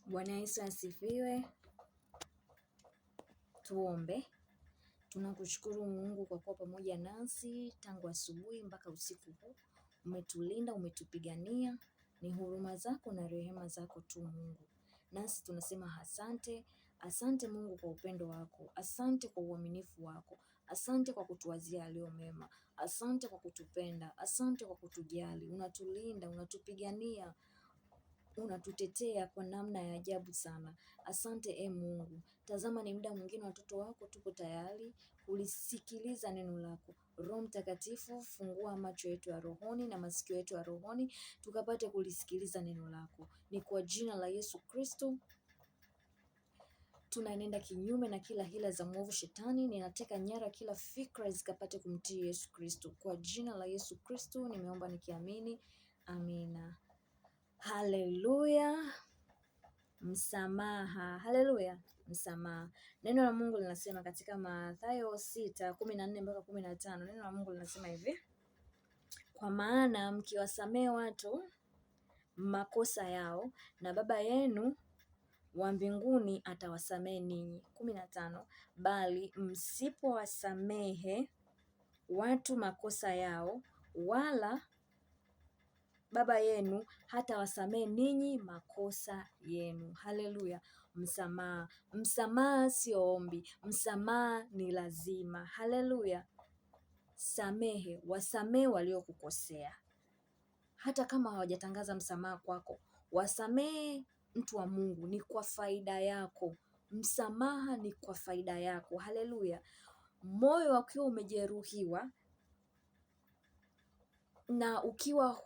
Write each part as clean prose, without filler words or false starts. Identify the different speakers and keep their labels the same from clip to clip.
Speaker 1: Bwana Yesu asifiwe. Tuombe. Tunakushukuru Mungu kwa kuwa pamoja nasi tangu asubuhi mpaka usiku huu. Umetulinda, umetupigania. Ni huruma zako na rehema zako tu Mungu. Nasi tunasema asante. Asante Mungu kwa upendo wako. Asante kwa uaminifu wako. Asante kwa kutuwazia yaliyo mema. Asante kwa kutupenda. Asante kwa kutujali. Unatulinda, unatupigania, unatutetea kwa namna ya ajabu sana. Asante e Mungu. Tazama ni muda mwingine watoto wako tuko tayari kulisikiliza neno lako. Roho Mtakatifu, fungua macho yetu ya rohoni na masikio yetu ya rohoni tukapate kulisikiliza neno lako. Ni kwa jina la Yesu Kristo tunanenda kinyume na kila hila za mwovu shetani, ninateka nyara kila fikra zikapate kumtii Yesu Kristo. Kwa jina la Yesu Kristo nimeomba nikiamini, amina. Haleluya. Msamaha. Haleluya. Msamaha. Neno la Mungu linasema katika Mathayo 6:14 mpaka 15, neno la Mungu linasema hivi: kwa maana mkiwasamehe watu makosa yao, na Baba yenu wa mbinguni atawasamehe ninyi. 15, bali msipowasamehe watu makosa yao, wala Baba yenu hatawasamehe ninyi makosa yenu. Haleluya! Msamaha, msamaha sio ombi, msamaha ni lazima. Haleluya! Samehe, wasamehe waliokukosea, hata kama hawajatangaza msamaha kwako, wasamehe. Mtu wa Mungu, ni kwa faida yako. Msamaha ni kwa faida yako. Haleluya! Moyo ukiwa umejeruhiwa na ukiwa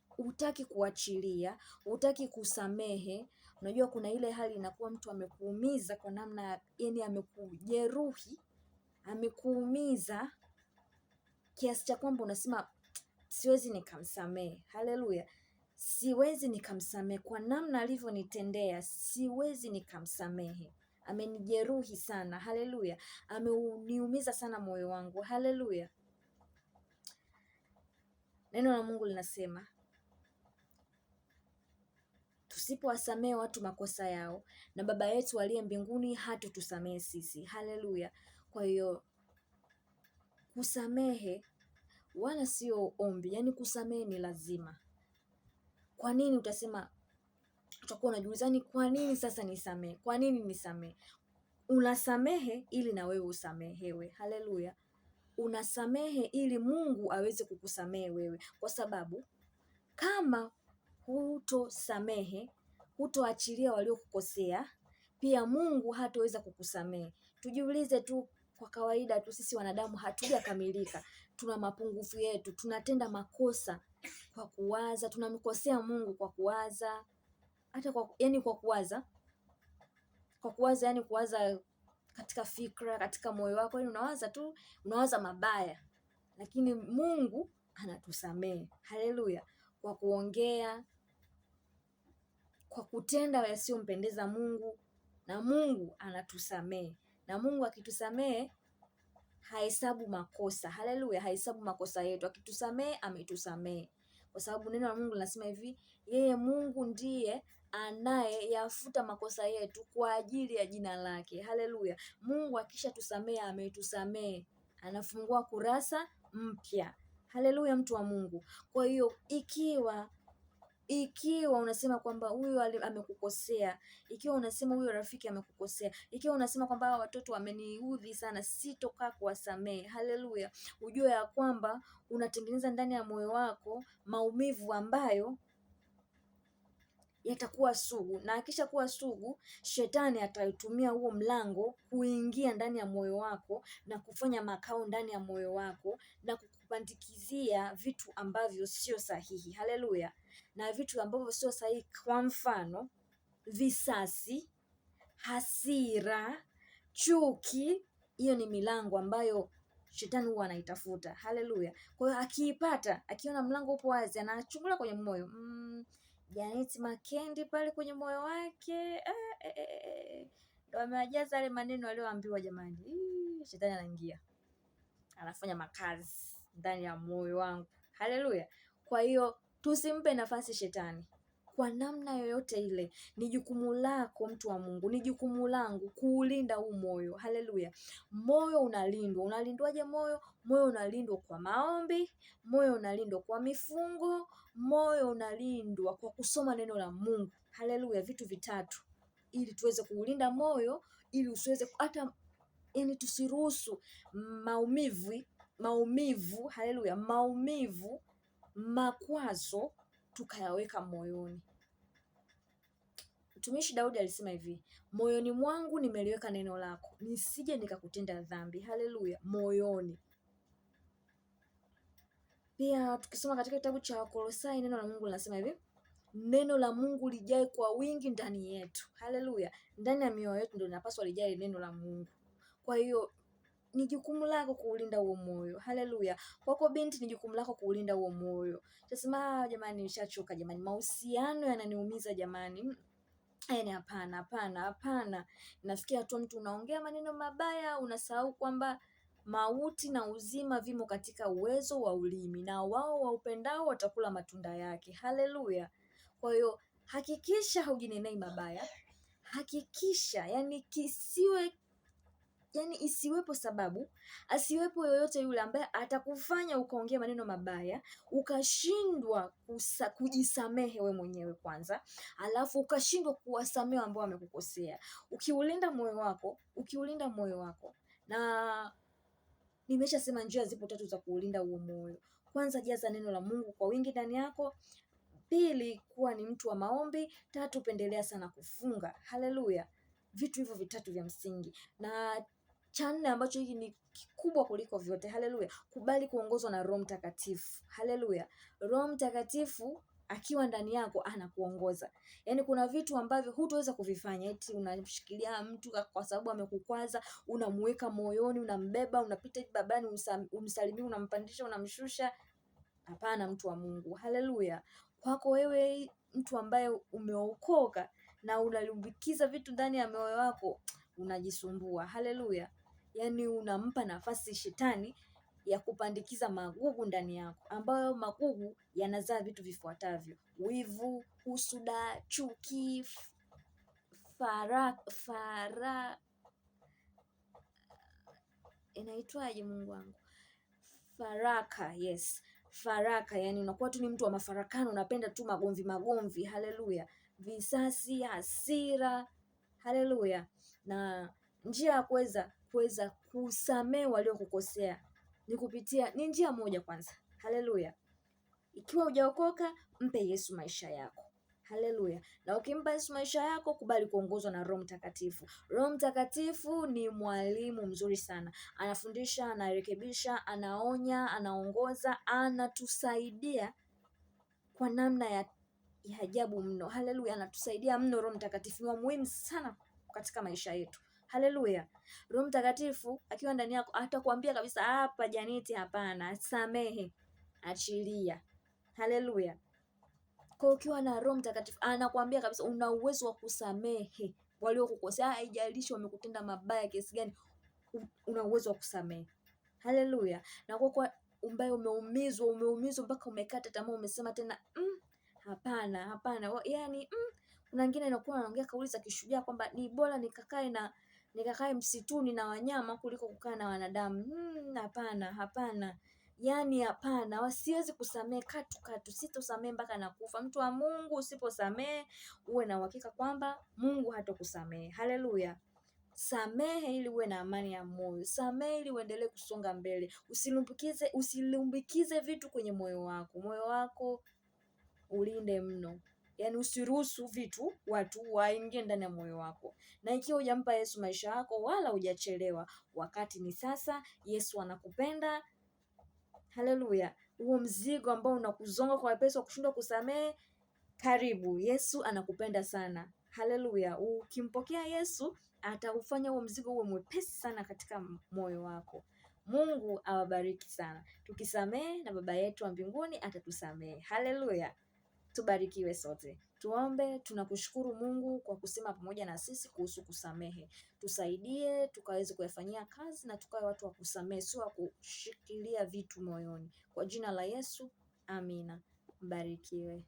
Speaker 1: hutaki kuachilia, hutaki kusamehe. Unajua kuna ile hali inakuwa mtu amekuumiza kwa namna, yani amekujeruhi, amekuumiza kiasi cha kwamba unasema siwezi nikamsamehe. Haleluya, siwezi nikamsamehe kwa namna alivyonitendea, siwezi nikamsamehe. Amenijeruhi sana. Haleluya, ameniumiza sana moyo wangu. Haleluya. Neno la Mungu linasema tusipowasamehe watu makosa yao, na Baba yetu aliye mbinguni hatutusamehe sisi. Haleluya! Kwa hiyo kusamehe wala sio ombi, yaani kusamehe ni lazima. Kwa nini utasema, utakuwa unajiuliza ni kwa nini sasa nisamehe? Kwa nini nisamehe? Unasamehe ili na wewe usamehewe. Haleluya! Unasamehe ili Mungu aweze kukusamehe wewe, kwa sababu kama hutosamehe, hutoachilia waliokukosea, pia Mungu hatoweza kukusamehe. Tujiulize tu kwa kawaida tu, sisi wanadamu hatujakamilika, tuna mapungufu yetu, tunatenda makosa kwa kuwaza, tunamkosea Mungu kwa kuwaza, hata kwa, yani kwa kuwaza, kwa kuwaza, yani kuwaza katika fikra, katika moyo wako, yani unawaza tu, unawaza mabaya, lakini Mungu anatusamehe. Haleluya! Kwa kuongea, kwa kutenda yasiyompendeza Mungu, na Mungu anatusamehe. Na Mungu akitusamehe hahesabu makosa. Haleluya, hahesabu makosa yetu. Akitusamehe ametusamehe, kwa sababu neno la Mungu linasema hivi, yeye Mungu ndiye anayeyafuta makosa yetu kwa ajili ya jina lake. Haleluya! Mungu akishatusamehe ametusamehe, anafungua kurasa mpya. Haleluya, mtu wa Mungu. Kwa hiyo ikiwa unasema kwamba huyu amekukosea, ikiwa unasema huyo rafiki amekukosea, ikiwa unasema kwamba hawa watoto wameniudhi sana, sitokaa kuwasamehe. Haleluya, ujue ya kwamba unatengeneza ndani ya moyo wako maumivu ambayo yatakuwa sugu, na akisha kuwa sugu, shetani ataitumia huo mlango kuingia ndani ya moyo wako na kufanya makao ndani ya moyo wako na kukupandikizia vitu ambavyo sio sahihi. Haleluya! Na vitu ambavyo sio sahihi, kwa mfano visasi, hasira, chuki. Hiyo ni milango ambayo shetani huwa anaitafuta. Haleluya! Kwa hiyo akiipata, akiona mlango upo wazi, anachungulia kwenye moyo Janet Makendi pale kwenye moyo wake ndo amewajaza yale maneno aliyoambiwa. Jamani, shetani anaingia anafanya makazi ndani ya moyo wangu. Haleluya! Kwa hiyo tusimpe nafasi shetani. Kwa namna yoyote ile, ni jukumu lako mtu wa Mungu, ni jukumu langu kuulinda huu moyo. Haleluya! Moyo unalindwa. Unalindwaje moyo? Moyo unalindwa kwa maombi, moyo unalindwa kwa mifungo, moyo unalindwa kwa kusoma neno la Mungu. Haleluya! Vitu vitatu ili tuweze kuulinda moyo, ili usiweze hata, yani tusiruhusu maumivu maumivu, haleluya, maumivu, makwazo tukayaweka moyoni. Mtumishi Daudi alisema hivi, moyoni mwangu nimeliweka neno lako, nisije nikakutenda dhambi. Haleluya, moyoni. Pia tukisoma katika kitabu cha Wakolosai neno la Mungu linasema hivi, neno la Mungu lijae kwa wingi ndani yetu. Haleluya, ndani ya mioyo yetu ndio linapaswa lijae neno la Mungu. Kwa hiyo ni jukumu lako kuulinda huo moyo. Haleluya. Kwako binti, ni jukumu lako kuulinda huo moyo. Utasema ah, jamani nishachoka jamani, mahusiano yananiumiza jamani. Yaani hapana, hapana, hapana. Nafikia tu mtu unaongea maneno mabaya, unasahau kwamba mauti na uzima vimo katika uwezo wa ulimi, na wao waupendao watakula matunda yake. Haleluya. Kwa hiyo hakikisha hujinenei mabaya, hakikisha yani kisiwe yani isiwepo sababu, asiwepo yoyote yule ambaye atakufanya ukaongea maneno mabaya, ukashindwa kujisamehe we mwenyewe kwanza, alafu ukashindwa kuwasamehe ambao wamekukosea. Ukiulinda moyo wako, ukiulinda moyo wako, na nimeshasema njia zipo tatu za kuulinda huo moyo. Kwanza, jaza neno la Mungu kwa wingi ndani yako. Pili, kuwa ni mtu wa maombi. Tatu, pendelea sana kufunga. Haleluya! Vitu hivyo vitatu vya msingi. Na cha nne ambacho hiki ni kikubwa kuliko vyote, haleluya, kubali kuongozwa na Roho Mtakatifu. Haleluya, Roho Mtakatifu akiwa ndani yako anakuongoza. Yaani kuna vitu ambavyo hutoweza kuvifanya, eti unamshikilia mtu kwa sababu amekukwaza, unamuweka moyoni, unambeba, unapita babani, umsalimie, unampandisha, unamshusha. Hapana, mtu wa Mungu. Haleluya. Kwako wewe mtu ambaye umeokoka na unalumbikiza vitu ndani ya moyo wako, unajisumbua. Haleluya. Yaani unampa nafasi shetani ya kupandikiza magugu ndani yako, ambayo magugu yanazaa vitu vifuatavyo: wivu, husuda, chuki, fara fara inaitwaje Mungu wangu, faraka. Yes, faraka. Yani unakuwa tu ni mtu wa mafarakano, unapenda tu magomvi magomvi. Haleluya! Visasi, hasira. Haleluya! Na njia ya kuweza kusamehe waliokukosea ni kupitia, ni njia moja kwanza. Haleluya! Ikiwa hujaokoka, mpe Yesu maisha yako. Haleluya! Na ukimpa Yesu maisha yako, kubali kuongozwa na Roho Mtakatifu. Roho Mtakatifu ni mwalimu mzuri sana, anafundisha, anarekebisha, anaonya, anaongoza, anatusaidia kwa namna ya ajabu mno. Haleluya, anatusaidia mno. Roho Mtakatifu ni wa muhimu sana katika maisha yetu. Haleluya. Roho Mtakatifu akiwa ndani yako atakwambia kabisa, hapa Janeti, hapana, samehe, achilia. Haleluya. Kwa ukiwa na Roho Mtakatifu anakuambia kabisa una uwezo wa kusamehe waliokukosea, haijalishi wamekutenda mabaya kiasi gani, una uwezo wa kusamehe. Haleluya. Na kwa kwa ambaye umeumizwa, umeumizwa mpaka umekata tamaa, umesema tena hapana, hapana. Yaani kuna wengine inakuwa anaongea kauli za kishujaa kwamba ni bora nikakae msituni na wanyama kuliko kukaa na wanadamu. Hapana, hapana. Yaani hapana, wasiwezi kusamehe katu katu, sitosamehe mpaka nakufa. Mtu wa Mungu, usiposamehe uwe na uhakika kwamba Mungu hatakusamehe. Haleluya. Samehe ili uwe na amani ya moyo. Samehe ili uendelee kusonga mbele. Usilumbikize, usilumbikize vitu kwenye moyo wako. Moyo wako ulinde mno. Yaani usiruhusu vitu watu waingie ndani ya moyo wako. Na ikiwa hujampa Yesu maisha yako, wala hujachelewa, wakati ni sasa. Yesu anakupenda. Haleluya! Huo mzigo ambao unakuzonga kwa wepesi wa kushindwa kusamehe, karibu. Yesu anakupenda sana. Haleluya! Ukimpokea Yesu ataufanya huo mzigo uwe mwepesi sana katika moyo wako. Mungu awabariki sana. Tukisamehe na Baba yetu wa mbinguni atatusamehe. Haleluya! Tubarikiwe sote. Tuombe. Tunakushukuru Mungu kwa kusema pamoja na sisi kuhusu kusamehe. Tusaidie tukaweze kuyafanyia kazi na tukawe watu wa kusamehe, sio wa kushikilia vitu moyoni. Kwa jina la Yesu, amina. Mbarikiwe.